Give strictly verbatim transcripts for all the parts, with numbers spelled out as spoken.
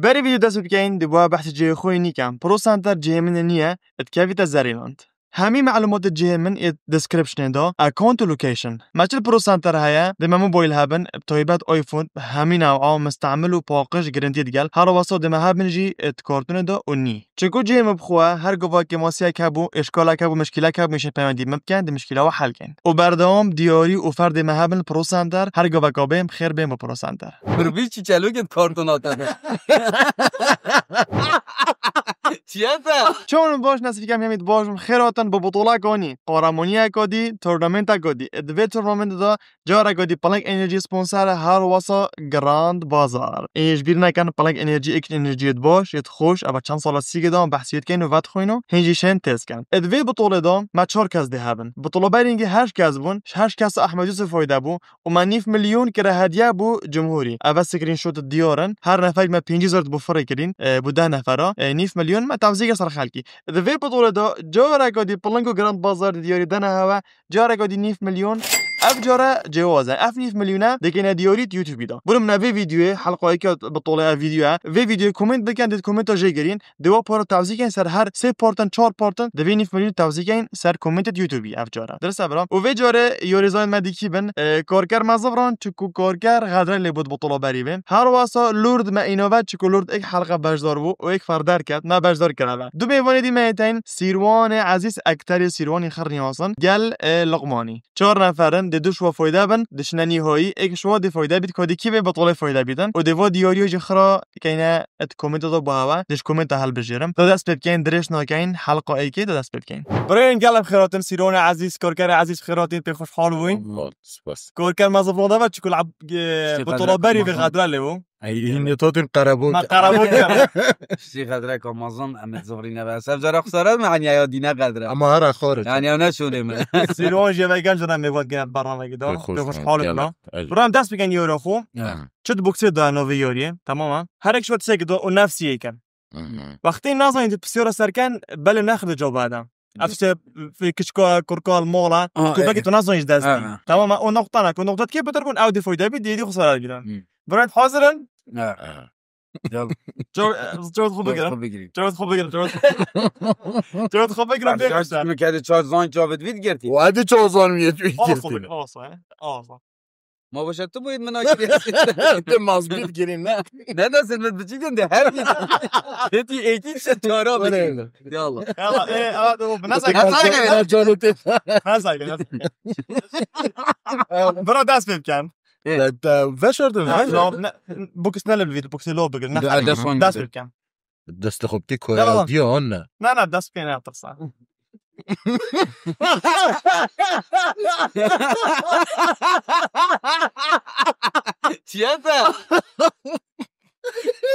Berî vîdeo dest pê bikeyin, dê bi we behsê cihê xwe yê nîkem. Pro Center cihê min ê nî ye, dikevîte zerî land. Hemî melumatê cihê min ê descriptionê de, account û location. Me çi li Pro Center heye, dê me mobil hebin, bi taybet iPhone, hemî new'a, mistemil û paqij, garantî digel. Her wesa dê me hebin jî, di kartonê de û nî. Çiku cihê min bi xwe, her gava kêmasiyek hebû, êşkalek hebû, mişkîlek hebû, hêşin peywendî min bikin, dê mişkîla we hel kein. Û berdewam diyarî û ferdê me hebin li Pro Center, her gaveka bên bi xêr bên bi Pro Center. Birbî çîçelokê di kartona te de. Çiye te? Çawan baş, nesîkem hemî baş, xêr hatin bi bitola konî. Qaramoniyeka dî, turnamenta dî. Di vê turnamenta de careka dî Plank Energy sponsor e, her wesa Grand Bazar. Ê ji bîr nekin, Plank Energy êk enerjiyê baş, yê xweş, eva çend sala sîgê de behsiyê dikeyn û vedixwîno, hîn jî şên test kin. Di vê bitolê de me çar kes dê hebin. Bitola berîngî heşt kes bûn, ji heşt kes Ahmed Yusuf fayde bû û me nîv milyon kire hediye bû cumhurî. Eve screenshot diyar in. Her neferek me pêncî zor bû firê kirîn, e, bû deh nefera. E, nîv milyon me tevzî kir ser xelkî. Di vê bitolê de careka dî Plank û Grand Bazar diyarî dene hewe, careka dî nîv milyon. Ev cara cêwaz e. Ev nîv milyone dikine diyarî di YouTube'î de. Bûne min vê videoyê, helqa êkê bitolê ev video e. Vê videoyê komênt bikin, dê komênta jê girîn. Dê wa para tevzî kein ser her sê partin, çar partin, dê vê nîv milyonî tevzî kein ser komêntê di YouTube'î ev cara. Dirist e bira. Û vê carê yarîzayên me dî kî bin, e, karker me zivran, çiku karker xedre lê bû di bitola berî vê. Her wesa Lurd me îno ve, çiku Lurd êk helqa beşdar bû û êk fer derket, me beşdar kir eve. Du mêvanê dî me tên, Sîrwanê Ezîz, ekterê Sîrwanî Xirnî Hasan, gel, e, Luqmanî. Çar neferin, dê du şiwa fayde bin, dişine nîhayî, êk şiwa dê fayde bît, ka dê kî vê bitolê fayde bîtin. Û dê va diyariya jî xira keyne et komênta da bi hewe, dê ji komênta hilbijêrim. Da dest pê bikeyin, dirêj nakeyin, helqa êkê da dest pê bikeyin. Birayên gelek xêr hatin, Sîrone Ezîz, Korkerê Ezîz xêr hatin, pê xweşhal bûyn. Allah, spas. Korker me zifrada ve, çiku lab, e, Ştê bitola berî vê xedra lê bû. Ey, hîn ê totin qerebok. Me qerebok kir. Ştî xedreka mezin, em ê zixrîne be. Ev cara xisare me, heniya ya dîne xedre. Ama hera xor. Yani ya ne şûnê me. Sîron jê ve gel jana mêvat gel barnamekî da. Pê xweş, pê xweş hal gelek. Bira em dest bikin yora xwe. Ha. Çi di boksê da novê yoriyê, tamam ha? Her ek şiva tiştekî da û nefsiyê ken. Hı hı. Wextê nazanî di pisyara serken, belê nexirde cevaba da. Ev işte, kiçka, kurkal, mola, Aa, ku belkî e. Tu nazanî ji dest Ha, dî. Ha. Tamam ha, o noqta ne, ku noqta kê beter bûn, ew dê fayda bî, dê dî xwe sara giran. Hı. Bira hazir in? Ha. Ha. Gel. Çaw, çaw xwe bigirin. Xwe bigirin. Çaw xwe bigirin, çaw. Çaw xwe bigirin, bê xwe. Çaw kedi çaw zan çav vid girtî. Wa de çaw zan vid girtî. Ağız xwe bigirin, ağız xwe, he. Ağız xwe. Ma başa tu buyid min akiriye. De mazbit girin ne? Ne nasıl mi biçiydin de her bir. Peki eki işte çağıra bigirin. Ya Allah. Ya Allah, e, o, bu nasıl? Nasıl? Nasıl? Bira dest pê bikin. Ê. Te, te veşartin, Ha, veşartin. No, ne, bu kişi ne level video, bu kişi low bigir, ne De, xalim. De son Dest bigir. Bikin. Dest xwe bikî koya Devam. Diye anne. Ne, ne, dest bikin, ne yaptırsa. Çiye te?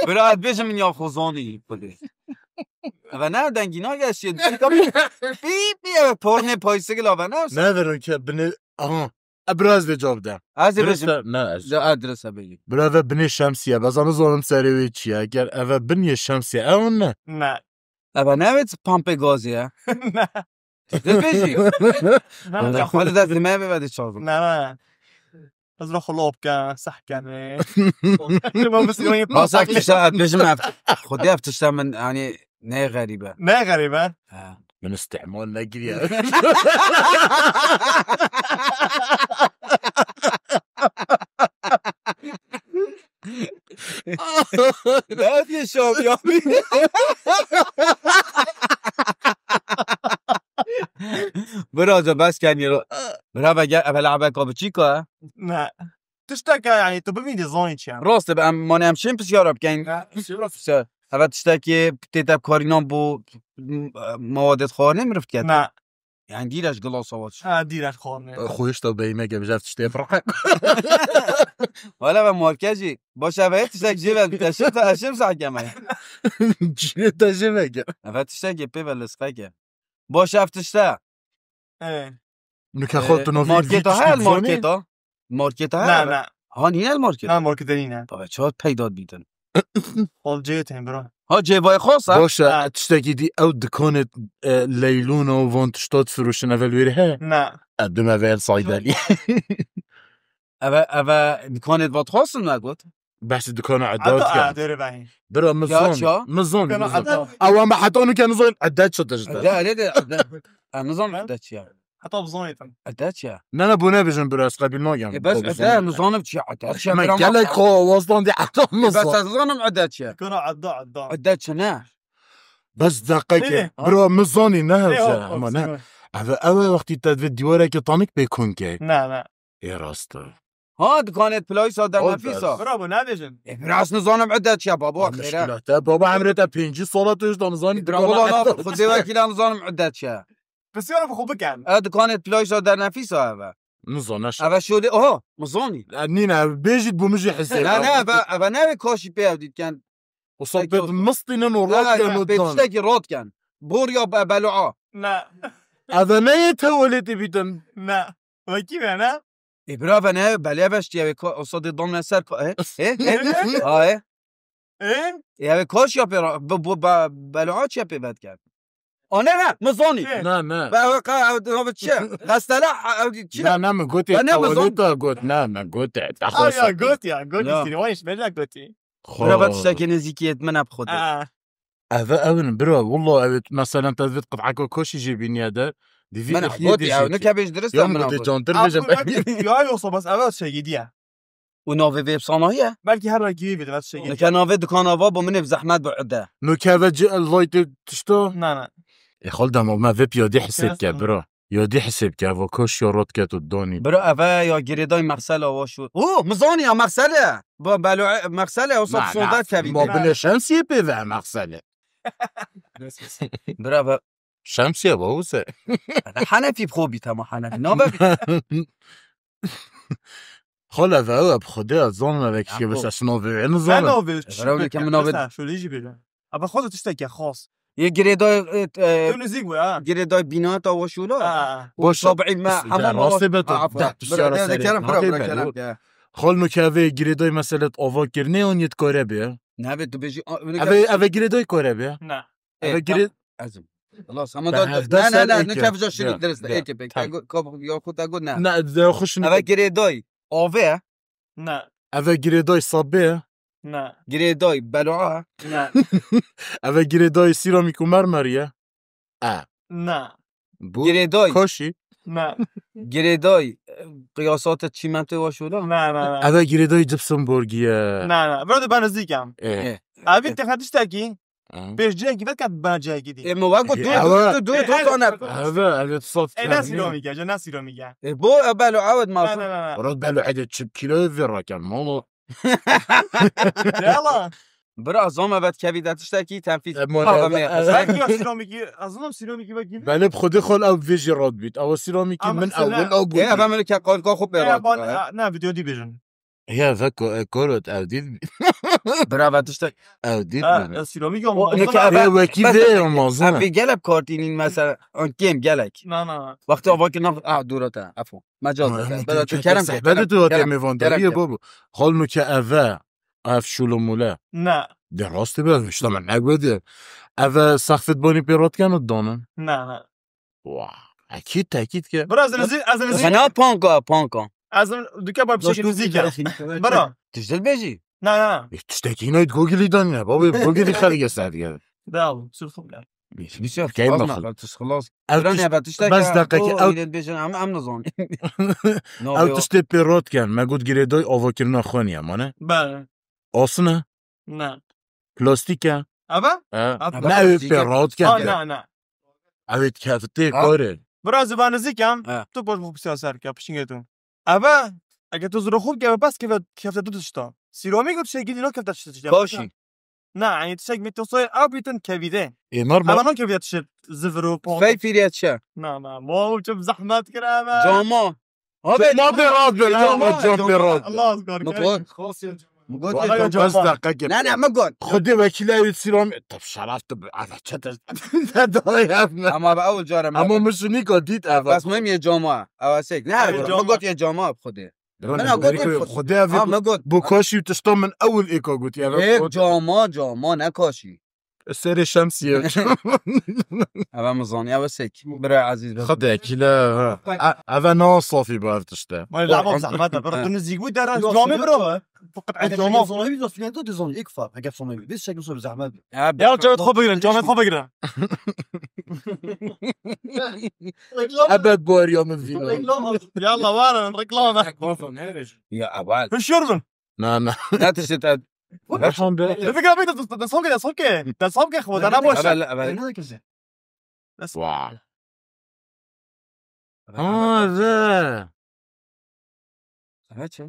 Bira, bêjim min ya xozanî. Eve ne dengî nage şiye. Pî, pî, eve pornê paysigil ave ne? Ne verin ki, bini, aha. E, biraz de cevap de. Ez ê Biraz bêjim. Da, ne, ez. Ya, ez dirêse bêjim. Bira ve binê şemsiye. Beza nizanim serê wê çi ye. Ger eve binê şemsiye. Ew ne? Ne. Eve ne evet pampê gazê ye. Ne. Dibêjî. Ne. Xwe de dest me ve de çavim. Ne, ne. Ez ra xulop ke, seh ke ne. Basa tişta, bêjim ev. Xwedê ev tişta min, yani, Ne xerîbe. Ne xerîbe. Ha. Min îstîmal nekiriye. Ne diye şov ya? Bira, bes kenî. Bira, ve gel, eve le'beka biçîka. Ne. Tişteke, yani, tu bibînî zanî çi ye. Rast e, em, mane em şên pisyara bikeyn. Ne, pisyara. Eve tiştekî tê tevkarînan bo, m-, mawadê xwarinê miriv diket. Ne. Yani dîreş gilasa wa çi? Ha, dîreş xwarinê. Xwe hişta beyme ke bi jev tiştê firqe. Wala ve marke jî. Baş eve tiştek jê ve eşim, eşim sahkeme. Cînê te jê veke. Eve tiştekî pê ve listeke. Baş ev tişte. Ee. Nuke Ee, xwe tu novî marketa heye, marketa. Marketa heye. Ne, ne. Ha, nîne market. Ha, marketa nîne. Tabii, çawa peyda dibîtin. Ol cê tên, bro. Ha, cêvayê xas e? Baş e, Ha. Tiştekî dî ew dikanê, e, leylûn û van tişta difiroşin evel wêrê he? Ne. E, dime ve el saydelî. Eve, eve dikanê vat xas in me got? Behsî dikana Eda Eda dikin. Eda dere vehî. Bira, min Ya zan. ça? Min zan, Dikana min zan. Eda. Ewa me heta nûke nizan Eda çi tişt e. Eda, Eda, Eda. Ez nizanim Eda çi ya. Heta bizanîtin. Eda çi ya? Ne, ne, bo nebêjin bira, ez qebîl nakim. E, bes Bo Eda, bizan. nizanim çi ya Eda çi ya, Me bira gelek ma- xwe wazdan dê heta E, bes nizanim. ez nizanim Eda çi ya. Dikana Eda, Eda. Eda çi ne? Bes deqekê. Ê, ha. Bira, min zanî ne Ê, hewce, hop, hop, ama ne. sima. Ev, ew e wextî te divê dîwareke tanik pê kon key. Ne, ne. Ê rast e. Ha, dikanê pilaysa der Ol nefîsa. bes. Bravo, nebêjin. E, biraz nizanim Eda çi ya baba, Ev xêre. muşkila te. Baba, emrê te pêncî sala tu ji da nizanî E, bravo, dikana la, Eda. xwedê wekîla nizanim Eda çi ya. Pisyara bi xwe bikin. E, dikanê pilaysa der nefîsa eve. Nizane şa. Eve şolê, oha, mizanî. E, nîne, ev bêjît bo min jî hesê. Ne, ne, eve, eve ne eve kaşî pê ev dît ken. O Peki, sohbet o- mistînin û Ha, rot ha, ken û pê dan. tiştekî rot ken. Bor ya be-, beloa. Ne. Eve ne yê tewalêtê bîtin? Ne. Wekî be, ne? E, bira ve ne, belê ve ştiye ve ko-, o sodê don ve ser ko-, e? E? E? Ha, e? E? E, eve koş ya pê ra-, bu, bu, ba-, beloa çi ya pê vet ken? O ne, ne, mizanî. Ne. Ne, ne. Be, ev ka-, ev, ev çi? Hestele, ev çi? Ne, ne, min gotê Ben ne tewalê mizan- te got, ne, min gotê. Ay ya, got ya, got Ya. istîne. Vay, iş, bela gotî. Xo. Bira ve tiştekî nêzîkî yê min e bi Xwedê. Aa. Eve ew in, bira, walla ew, meselen te divêt qit'eka koşî jê bîniye de, divî Min lixiyê got dê ya, jê ne ki. kevêj dirist Ya e min min gotê got. cantir Aa, bêjim. bu, ya yoksa bas, eve şey gidiye. Û navê vê sanayî ye? Belkî her wekî wî bide, vet şey gidiye. Nike navê dikana va bo min ê bi zehmet bi Ede. Nike ve ci el vaytê tişta? Na, na. E, xal dema me vê piyadî hisêb ke, Kesin. bira. Yadî hisêb ke, eva koş ya rot ket û donî. Bira, eve ya girêdayî Mexsel e, wa şû. Û, min zanî ya Mexsel e. Ba, belo, Mexsel e, o sab Na, soda na, kevî ma de. binê şemsiyê pê ve Mexsel e. Bira, ve Şemsiye ba, wise. Hanefî bi xwe bî, tema Hanefî. Nabe bî. Xal eve, ew e, bi Xwedê ez zanim eve kişê Yakup. Bise şino ve, eno Ben zanim. o bir Bravo, ne kemin abi. Mesela, şöyle işi bir. Ama xwedê tiştekî xas. Yê girêdayî, e, e, Tu nizîk bû, ha. girêdayî bîna ta wa şûla. Ha. Û Boş. Tabî me Is-, hema de ma rastê be tu, Ha, afwan. de tu Bira, siyara de, de serê. kerem, bira, Haqê bira, be, kerem, yo. ya. Xal nûke eve girêdayî meselet ava kirine an yê dikare be. Ne be, tu bêjî, a, öyle Eve, kerem. eve girêdayî kare be. Ne. Eve E, girê- ez im. Xelas, ama Ben da, hevdeh ne, ne, sal ne, ne eke. kevca şirik Ya, dirist, ya, eke pek. tamam. Te go-, kap-, ya xwe te got ne. Ne, de xwe şinik Eve girêdayî. Ave. Ne. Eve girêdayî sabê. Ne. Girêdayî beloa. Ne. Eve girêdayî sîramîk û mermerî ye. E. Ne. Bu Girêdayî. Koşî. Ne. Girêdayî, e, qiyasata çîmentê wa şûla. Ne, ne, ne. Eve girêdayî cipsim borgî ye. Ne, ne. Bro, de ben nizîk em. E. E. Abi te xetiştekî. Hı. Pêş cihekî veke bana cihekî dî. E, mi wa got, E, dur, ewa. dur, dur, dur, E, dur, sana. Eve, eve saf E, ne kerdin. sîromîk e, ne sîromîk e. E, bu, e, belo, awet masum. Ne, ne, ne, ne. Rod belo ede çip kilo vê raken, molo. Yala. Bira, zom evet kevî de tiştekî tenfîz. E, mo-, Ha, e, me e, yapacak. Belki ya sîromîkî, azınım sîromîkî belki. Belê bi Xwedê xal ew vê jî rad bît. Ew sîromîkî Ama min sen ewil ne? ew E, got. Eve min ke kalka xwe pê Ya, rad. ban-, ha, ne, video dî bêjin. Ya, veko, e, korot, ew dît. Bira, ve tiştek. Ew dît Ha, mi? ya, sîromîkî O, ama ne azınım. ke eve Ê, wekî Bes, vê ama zana. Ev gelek kartînîn mesela, an kêm gelek. Na, na, na. Wextê ava ki naf, ah, dûra te, efo. Mecaz Ama te. em Bela tu tu kerem ke, zehmet kerem, tu kerem, tê mêvandariyê kerem. Babo. Xal nûke eve, ev şûlo mûle. Ne. De rastî be, işte min negotî. Eve sexfet banî pê rotken û danin. Ne, ne. Wa, ekîd tekîd ke. Bira, ez nizî, ez nizî. Xena panka, panka. Ez duke bar bir şey nizî ke. Bira. Tiştil bêjî. Ne, ne, ne. E, tiştekî nayt Google'î dan ne? Babê Google'î xerge ser diye. Bravo, sürxum ya. Bisya Keyim xelas bakın. ne, tiş xelas. Ev Bira tiş-, ne, be, tiştek bes ya, deqeke, o, ev ilet bêjin, em, em nizan. Ev tiştê pê rotken, me got girêdayî avakirina xwe niye, mane? Bele. Asine? Ne. Plastîk e? Eve? E. Eve Ne ew pê plastîk e. rotken Ha, de. ne, ne. Ew ê kevtê Ha? kore. Bira ziban nizîk em, Ha. tu boş bu pisya ser ke, pişingê tu. Eve, ege tu ziro xub ke, bes keve, kevte tu tişta. Sîromîk û tiştekî dî no kevte tişta. Kaşî. Na, yani tiştek mi tu soy, ew bîtin kevî de. Ê, normal. Eve no kevî de tişt zivir û pon. Fey fîriye çi? Na, na, mo, çi zehmet kir eve. Cama. Abi, Cama pê rat be, cama, cama, cama pê rat be. Allah azkar. Mutlu. Mutlu. Bas dakika. Ne, ne, mi got. Xwedê wekîlê wî sîromî. Tab şeref tu bi, eve çete. Ne daha yapma. Ama be ew cara me. Ama min şinîka dît eve. Bas mem ye cama. Ew sek. Ne, Eve mi cama. got ye cama Xwedê. Bro, Min ne, a got berî ye ku Xwedê. Xwedê ev Ha, mi got. Bu kaşî tişta min ewil êka gotî. Eve Ê, kot. cama, cama, ne kaşî. Serê şemsiye. Eve min zanî, eve sek. Bira ezîz be. Xwedekî le, ha. E, eve na safî bi ev tişt e. Wele lava zehmet e, bira tu nizîk bû dera camê bira. Fakat ev cama. Zona bir zona bir zona bir zona ilk fa. Eger sona bir. Biz çekin sonra zehmet. Ya, ya, Cavit xwe bigirin, Cavit xwe bigirin. Ebed bariya min vîna. Yalla, var, reklame. Ya, eval. Hişyar bin. Na, na. Ne tiştê te? Elhamdülillah. Fikra bê, dest, dest, dest, dest, dest, xwe, dana boş. Evel, evel. Dest. Vay. Ha, ve. Evet, şey.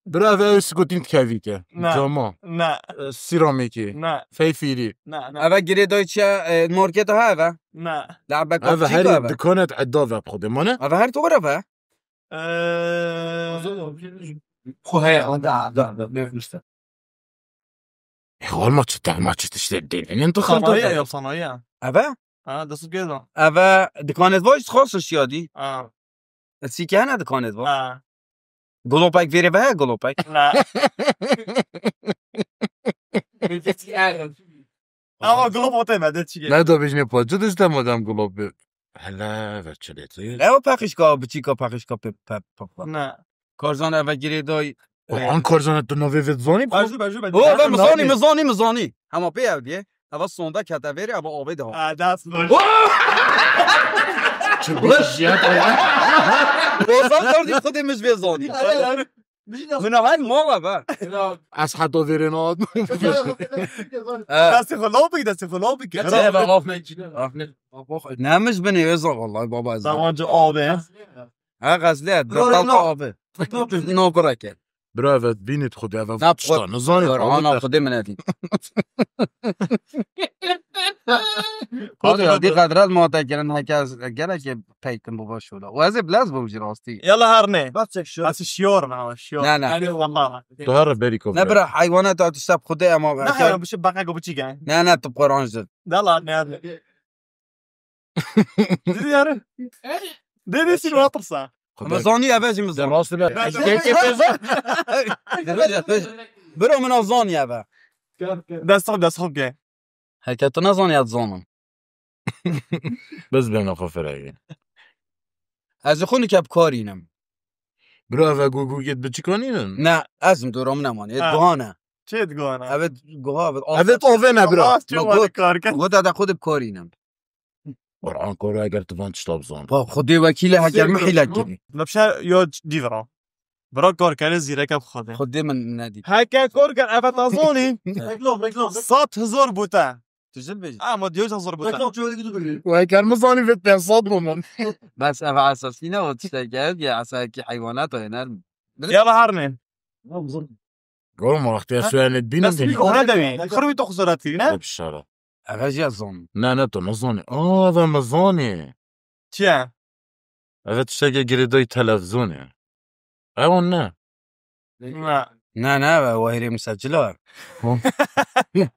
Bira ve ew skotîn dikevî ke. Ne. Cama. Ne. E, sîramekî. Ne. Feyfîrî. Ne, ne. Eve girêdayî çi, e, market ha eve? Ne. Labek. Eve herî dikanet edda ve xwedê mane. Eve her tore ve. Eee, xwe heye, da, da, da, ne işte. E, olma çi, tema çi tiştê dêrinin tu xalta. Sanayi ya, sanayi ya. Eve? Ha, dest pê da. Eve dikanê vay xasin şiyadî. Ha. Sîke hene dikanê va. Ha. Glopek vêrê ve, glopek. Na. Ama glop ote me de çige. Ne da bijne pa, cid işte madem glop bi. Hele ve çile tu. Ew pexişka, biçîka pexişka pe, pe, pe, pe. Ne. Karzan eve girêdayî. An karzan tu navê vê zanî? Bajû, bajû, bajû. O, ve mi zanî, mi zanî, mi zanî. Hema pê ev diye. Eva sonda kete vêrê, eva avê de ha. Ha, dest baş. Çi bir şey ya. Bozan kardî xudê mi ji vê zanî. Min ev mala be. Ez heta vêrê nat. Destê xwe law bik, destê xwe law bik. Gerçi eve laf ne? Laf ne? Ne min ji binê êza vallahi baba ez. Zamanca abi. Ha, Xezlê, betal abi. No kureke. Bira, evet, bînit xudê, eve ne pişta, nizanî, Qur'ana xudê min edî. Qur'ana dî qedret ma te kirin, heke ez gelekê peykim bu baş ola. Û ez ê bilez bûm jî rastî. Yala her ne. Bak çek şu. Asi şiyor na, şiyor. Ne, ne. Yani vallahi. Tu her berî kofre. Ne bira, heywanat at işte xudê ama. Ne heywan, bu şey baka go bu çigen. Ne, ne, tu Qur'an jî. Dala ne. Didi yani. Didi sin watirsa. Ama zanî eve jî min zanî. Rastî be. Biro min ev zanî eve. Dest xwe, dest xwe ke. Heke tu nezanî ez zanim. Biz bêne xwe fireyê. Ez ji xwe nike bi kar înim. Biro eve gurgurgêt bi çikanînin? Ne, ez im dora min emanê. Ha. Guhane. Çê diguhane? Evet, guha, evet. Evet, ove ne biro? Got, got ede xwe de bi kar înim. Qur'an kor eger tu van tişta bizan. Pa, xudê wekîle heke min hîle kirî. Napşe yo dîvra. Bira kor kere zîreke bi xwedê. Xwedê min nedî. Heke kor ker eve tazanî. Reklam, reklam. Sat hezar bute. Tu jin bêjî. Ama diyo hezar bute. Reklam çöre gidiyor böyle. Wê ker min zanî vê pênc sed bû min. Bes eve esasî ne o tiştekî ev ya, esasî heywanat o, êner mi? Yala her ne. Goro ma wextê ez sualê bînim. Destî ona demê. Xirwî to xizorati ne? Bişara. Eve jî ez zanim. Ne, ne, tu nizanî. Aa, eve min zanî. Çi ye? Eve tiştekê girêdayî televîzyonê. Ew ne? Ne. Ne, ne, eve wahîrê misecila.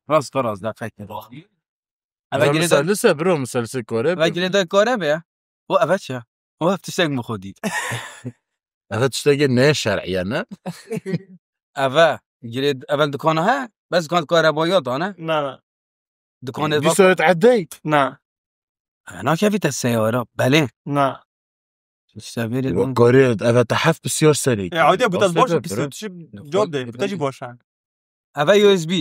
Rast, rast, deqek. Eve girêdayî. Miselise, biro, miselise kore. Eve girêdayî kore be ya. O eve çi? O ev tiştek min xwe dît. Eve tiştekê ne şer'î ye, ne? Eve girêd-, eve dikana he? Bes dikan karebayî ya da, ne? Ne, ne. Dikanê. Dîsa et edey? Ne. E, nakevî te seyara, belê. Ne. Îşte vêrê. Karê, eve te heft pisyar serê. E, hadi bu tarz baş pisyar, tişi cevap de, bu da jî baş e. Eve U S B.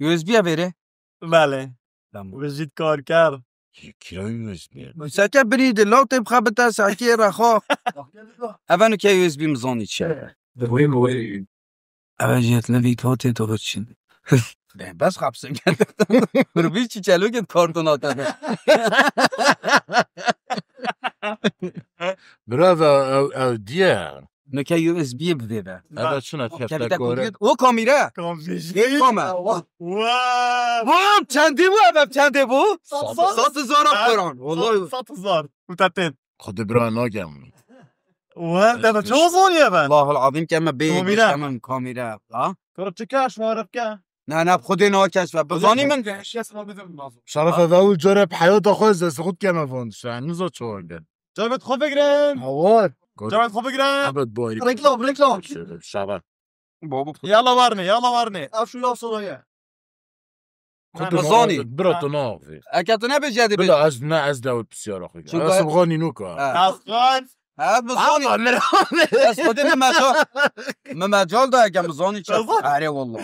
U S B ya vêrê? Belê. Tamam. Vizit kar kar. Kira U S B. Seke birî de, law tê bixebite sekê re xwe. Eve nuke U S B min zanî çi ye. Eve jî yetlevî to tê to çin. Bes xapsim. Bir bir çi çelokê kartona te. Bira ve ev, ev diye. Neke U S B bi vê ve. Evet, şuna kefte kore. O kamera. Kamera. Kamera. Wow. Wow, çendî bu, evet, çendî bu? Sat, sat. Sat hezar koron. Vallahi. Sat hezar. Utaten. Xwedê bira nagem. Wow, deme çoğu zor ya ben. Allahul azim ke me bê. Kamera. Kamera. Ha? Kırıp çıkar şu arif ke. Ne, ne, xwedê nakeş ve. Bizanî min. Şeref ve û cara bi heyata xwe ez dest xwe dikeme van. Şahin niza çoğu gel. Cavit xwe bigirin. Hawar. Cavit xwe bigirin. Evet, bu ayrı. Reklam, reklam. Şöyle, şaban. Baba. Yala var ne, yala var ne? Ev şu laf sonra ya. Xwe tu zanî. Bira tu navê. Eke tu nebêjî edî bêjî. Bila ez ne ez dewir pisyara xwe. Çünkü ez xanî nuka. Ha. Aslan. Ha, bi zanî. Ama mira. Ez xwedê min mecal, min mecal da eke bi zanî çi. Erê wallah.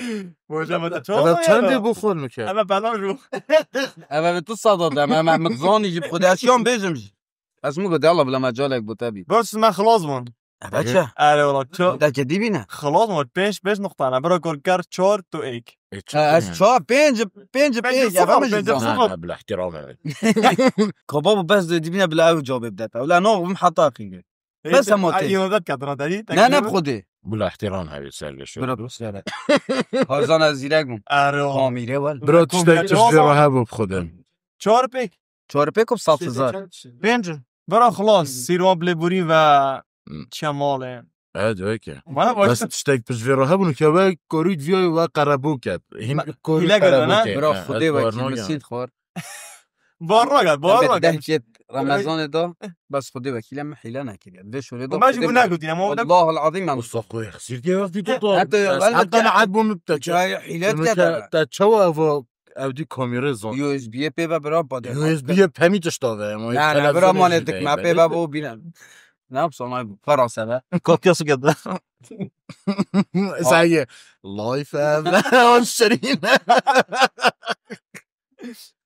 Hocam da çok. Evet, çendê bu xol mu ke? Ama belaş bu. Evet, tu sada da, ama min zanî jî xwedê ez yan bêjim jî. Ez mu bide Allah bila mecalek bu tabi. Bas me xlas bûn. Evet çe. Erê wala çok. Da ke dibine. Xlas bûn. Pênc, pênc nuqtane. Bira korker çar tu ek. E, Ha, ez çar, pênc, pênc, Pênc pênc, sıfır, efendim pênc jî. Sıfır. Ne, ne, bila ihtiram evet. Kaba bu bes de dibine bila ev cevabı bide. Wala ne oğlum hata kıydı. Bes ama te. Yolda kadına dedi. Ne, ne, xwedê. Bila ihtiram hebe sergeşo. Bira dostlar. Hazan ez zîrek bûm. Erê wala. Amire wal. Bira tiştek tişt vê rahe bu xwedê. Çar pêk. Çar pêk û saf hezar. Pênc. Bira xlas, sîrwa bilêburî ve Hmm. çemalê. Evet, öyle ki. Bana Bes başta tiştek piş vê rahe bunu ke ve korî viyo ve qerebû ket. Hîn Ma-, korî hîle gere, qerebû ne? Ke. Bira Ha, xwedê evet, ve var kî nage. Misil xwar. Bar raga, bar Ebe raga. Deh ket Ramazanê da, bas xwedê ve kîle min hîle nekiriye. Vê şorê da Ma jî xwedê bu ve nekutî, ama o da Allah'ul azim em. Usta xwedê xsir diye vaqtî tu to. Hatta Bes ben hatta de ne ad bu müpteke. Çay hîle Bunu ke. Te çawa evo Ew dî kamîrê zon. U S B'yê pê ve bira bade. U S B'yê pemî tişta ve, ama Na, na, televîzyonê bira mane jî dik me pemî. Pê ve bo bîne. Ne yapsam ay bu? Para seve. Kopya su geldi. Sen ye. Life ev. On şirîn.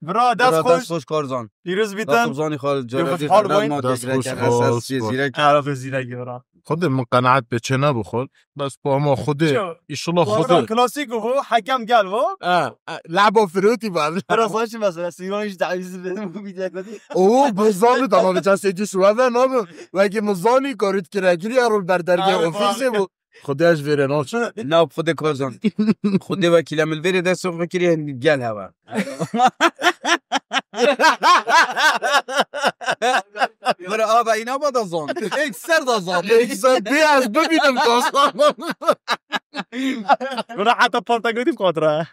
Bira, dest Bira, xweş. Dest xweş Karzan. Pîroz bîtin. Dest xweş zanî xal. Cara dî hal boyun. Dest xweş xal. Zîrek. Arafê zîrek bira. Xwedê min qenaet pê çê nebû xol. Bes bu ama xwedê. Ço? İnşallah Wala xwedê. Klasîk bu, hekem gel bu. Ha, ha, laba firotî var. Biraz hoş mesela, Sîvan hiç dawizi benim bu bir dakika değil. Oo, bu zanî tamam, bir sen seyirci şu var, ne bu? Belki mi zanî, korit kire, giriyor, rol berderge, Ha, ofisi bu. Xwedê ez vêrê naçim. Na, xwedê Karzan. Xwedê wekîle min vêrê dest xwe kiriye, gel heva. Bira, aba, îna ba da zon. Ek ser da zon. Ek ser, bir az bibînim dostlar. Bira, heta panta götüm kontra.